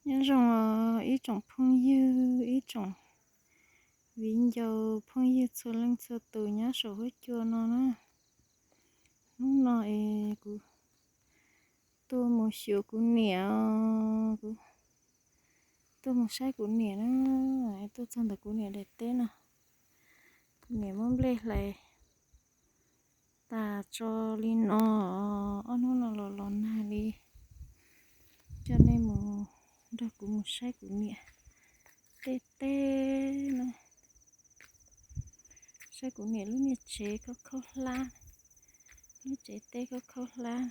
Nyob zoo os ib tsoom phooj ywg, ib tsoom viv ncaus phooj ywg txhua leej txhua tus nyob saum huab cua no na. Hnub no es kuv tuaj mus xyuas kuv niam os, kuv tuaj mus saib kuv niam na, es tuaj txog ntawm kuv niam daim teb no. Kuv niam muab nplej hlais tas tso li no, ob hnub no los los nag li. Coj nej mus nrog kuv mus saib kuv niam tej teb na. Saib kuv niam lub niag tsev khaub khaub hlab, lub tsev teb khaub khaub hlab.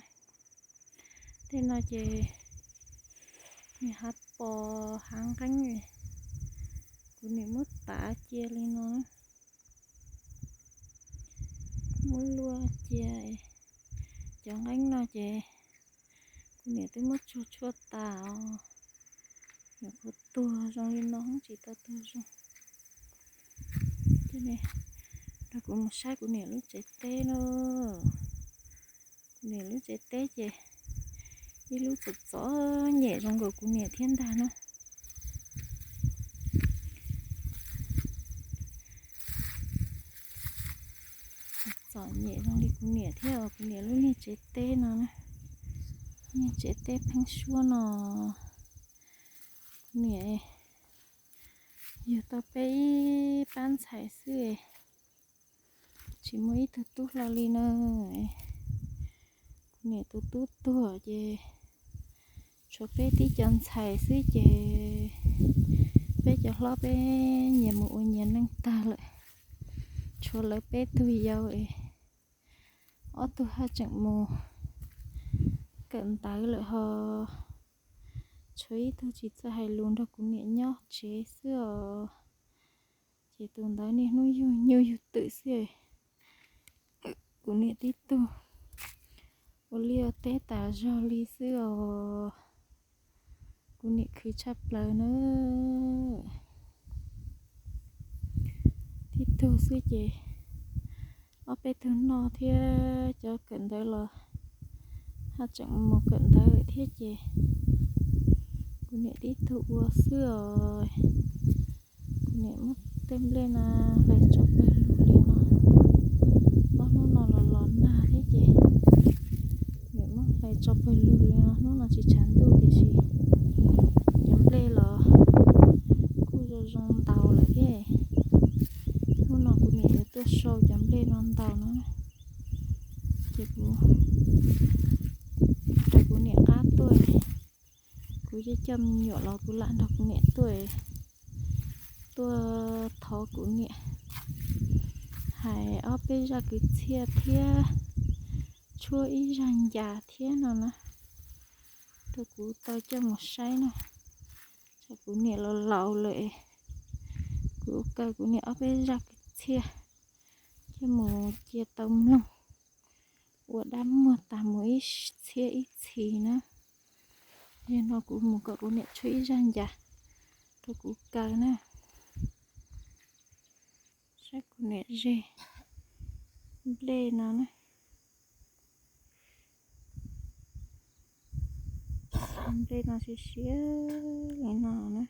Tej no ces nws hav pos hav nqeeb, kuv niam muab tav cia li no, muab luaj cia. Cov nqeeb no ces kuv niam twb muab tsuag tshuaj tas os, nyuam qhuav tuag zoo li no tsis tau tuag zoo. Ces nrog kuv mus saib kuv niam lub tsev teb na. Kuv niam lub tsev teb ces ib lub txom txom nyem zoo nkaus kuv niam thiab ntag na. Txom nyem zoo li kuv niam thiab os, kuv niam lub niag tsev teb no na. Niag tsev teb pheeb suab no, kuv niam yug tau peb ib pab ntxhais xwb, tsis muaj ib tug tub hlo li na. Kuv niam tus tub tuag ces tshuav peb tib co ntxhais xwb ces peb cov hlob peb nyias mus ua nyias neej tag lawm. Tshuav lawv peb tug yau es ob tug haj tseem mus kawm ntawv lawm ho tshuav ib tug tsis txawj hais lus nrog kuv niam nyob tsev xwb os. Ces tus ntawd niaj hnub yug nyuj yug twm xwb. Kuv niam tib tug ua liaj ua teb tas zog li xwb os. Kuv niam khwv tshaj plaws na. Tib tug xwb ces ob peb tug noj thiab cov kawm ntawv los haj tseem mus kawm ntawv thiab ces kuv niam tib tug ua xwb os. Kuv niam muab tej nplej no hlais tso pawg lug li no. Ob hnub no los los nag thiab ces niam muab hlais tso pawg lug li no, hnub no tsis tshav ntuj tiam sis cov nplej los kuj zoo zoo ntaus lawm thiab. Hnub no kuv niam yuav tuaj sau cov nplej no ntaus no, ces kuv raws kuv niam qab tuaj. Kuv yeej coj me nyuam los kuv lam nrog kuv niam tuaj, tuaj thov kuv niam hais ob peb zaj kwv txhiaj thiab tshuab ib zaj ncas thiab no na, rau kuv tau coj mus saib na. Tsam kuv niam los laus lawm, kuv kaw kuv niam ob peb zaj kwv txhiaj coj mus cia tau mloog ua dab muag tas mus ib txhiab ib txhis na. Yog no kuv mus kom kuv niam tshuab ib zaj ncas rau kuv kaw na. Saib kuv niam ze nplej no na. Nplej no siav siav li no na.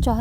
tso